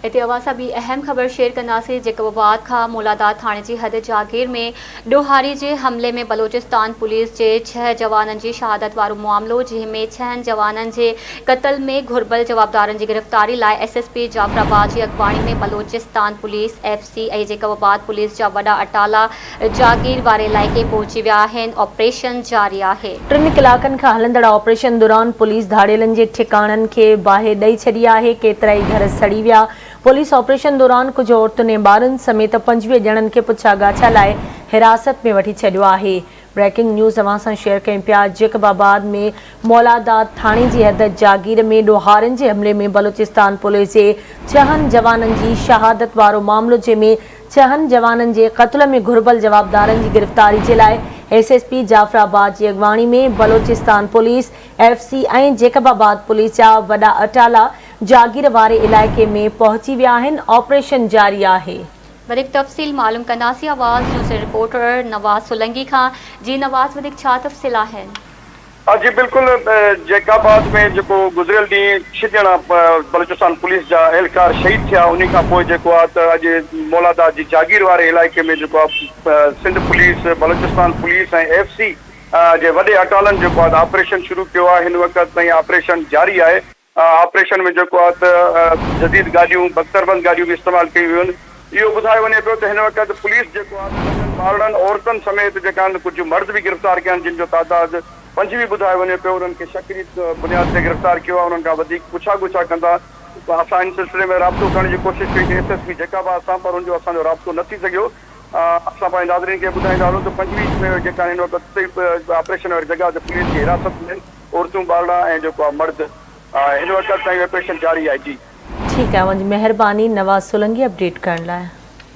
هتي اوهان سان ٻي اهم خبر شيئر ڪنداسين، جيڪب آباد کان مولاداد ٿاڻي جي حد جاگير ۾ ڏوهاري جي حملي ۾ بلوچستان پوليس جي ڇهه جوانن جي شهادت وارو معاملو جنهن ۾ ڇهن جوانن جي قتل ۾ گهربل جوابدارن جي گرفتاري لاء ايس ايس پي جعفرآباد جي اڳواڻي ۾ Balochistan police, F C ۽ Jacobabad police جا وڏا اٽالا جاگير واري علائقي پهچي ويا آهن، آپريشن جاري آهي. ٽن ڪلاڪن کان هلندڙ آپريشن دوران پوليس ڌاڙيلن جي ٺڪاڻن کي باهه ڏئي ڇڏي آهي، ڪيترائي گهر سڙي ويا، پوليس آپريشن دوران ڪجهه عورتن ۽ ٻارن سميت 25 ڄڻن کي پڇا ڳاڇا لاء حراست ۾ وٺي ڇڏيو آهي. بريڪنگ نيوز اوهان سان شيئر ڪيون پيا جيڪب آباد ۾ مولاداد ٿاڻي جي حد جاگير ۾ ڏوهارين جي حملي ۾ بلوچستان پوليس جي ڇهن جوانن جي شهادت وارو معاملو جنهن ۾ ڇهن جوانن جي قتل ۾ گهربل جوابدارن جي گرفتاري جي لاء ايس ايس پي جعفرآباد جي اڳواڻي ۾ Balochistan police, F C ۽ Jacobabad police جا وڏا اٽالا جاگير واري علائقي ۾ پهچي ويا آهن، آپريشن جاري آهي. وڌيڪ تفصيل معلوم ڪنداسين آواز نيوز جي رپورٽر نواز سولنگي کان، جي نواز وڌيڪ ڇا تفصيل آهن؟ جي بلڪل جيڪب آباد ۾ جيڪو گذريل ڏينهن ڇهه ڄڻا بلوچستان پوليس جا اهلڪار شهيد ٿيا انهي کان پوء جيڪو آهي ته اڄ مولاداد جي جاگير واري علائقي ۾ جيڪو آهي Sindh police Balochistan police ۽ F C جي وڏي اٽالن جيڪو آهي ته آپريشن شروع ڪيو آهي هن وقت تائين آپريشن جاري آهي آپريشن ۾ جيڪو آهي ته جديد گاڏيون، بڪتربند گاڏيون به استعمال ڪيون ويون آهن. اهو ٻڌايو وڃي پيو ته هن وقت پوليس جيڪو آهي ته ننڍن ٻارڙن، عورتن سميت جيڪا آهن ڪجهه مرد به گرفتار ڪيا آهن جن جو تعداد 25 ٻڌايو وڃي پيو انهن کي شڪ جي بنياد تي گرفتار ڪيو آهي انهن کان وڌيڪ پڇا ڳڇا ڪندا. اسان ان سلسلي ۾ رابطو ڪرڻ جي ڪوشش ڪئي ايس ايس پي جيڪب آباد سان پر ان جو اسان جو رابطو نه ٿي سگهيو. اسان پنهنجي ناظرين کي ٻڌائيندا هلون ته 25 جيڪا آهن هن وقت آپريشن واري جڳهه تي پوليس جي حراست ۾ آهن. عورتون، ٻارڙا ۽ جيڪو آهي مرد هن وقت تائين آپريشن جاري آهي جي. ٺيڪ آهي اوهان جي مهرباني نواز سولنگي اپڊيٽ ڪرڻ لاء.